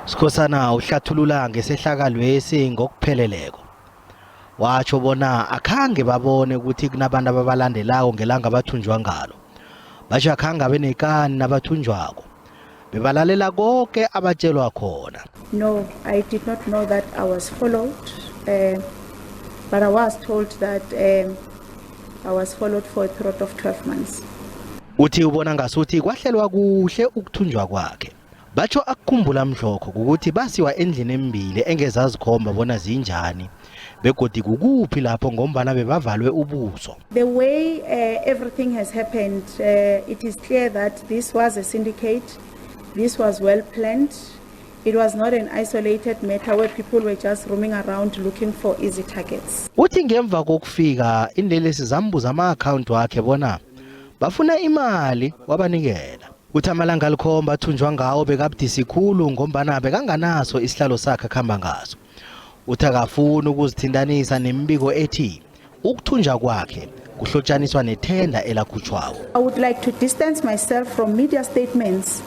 Skhosana uhlathulula ngesehlakalwesi ngokupheleleko. Watjho bona akhange babone ukuthi kunabantu ababalandelako ngelanga abathunjwa ngalo. Batjho akhange abe nekani nabathunjwako. Bebalalela koke abatjelwa khona. No, I did not know that I was followed, but I was told that I was followed for a period of 12 months. Uthi ubona ngasuthi kwahlelwa kuhle ukuthunjwa kwakhe. Batjho akukhumbula mhlokho kukuthi basiwa endlini embili engezazikhomba bona zinjani begodi kukuphi lapho ngombana bebavalwe ubuso. The way everything has happened, it is clear that this was a syndicate, this was well planned. It was not an isolated matter where people were just roaming around looking for easy targets. Uthi ngemva kokufika inlelesi zambuza ama-akhawunti wakhe bona bafuna imali wabanikela. Uthi amalanga alikhomba athunjwa ngawo bekabudisi khulu ngombana bekanganaso isihlalo sakhe akhamba ngaso. Uthi akafuni ukuzithintanisa nemibiko ethi ukuthunjwa kwakhe kuhlotshaniswa nethenda elakhutjhwako. I would like to distance myself from media statements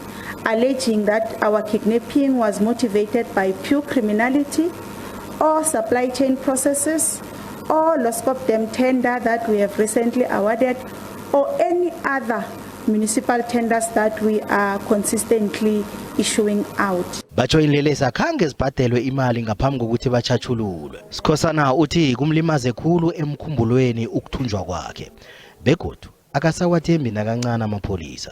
alleging that our kidnapping was motivated by pure criminality or supply chain processes or Loskop Dam tender that we have recently awarded or any other municipal tenders that we are consistently issuing out. Batjho inlelesi akhange zibhadelwe imali ngaphambi kokuthi batjhatjhululwe. Skhosana uthi kumlimaze khulu emkhumbulweni ukuthunjwa kwakhe begodu akasawathembi nakancane amapholisa.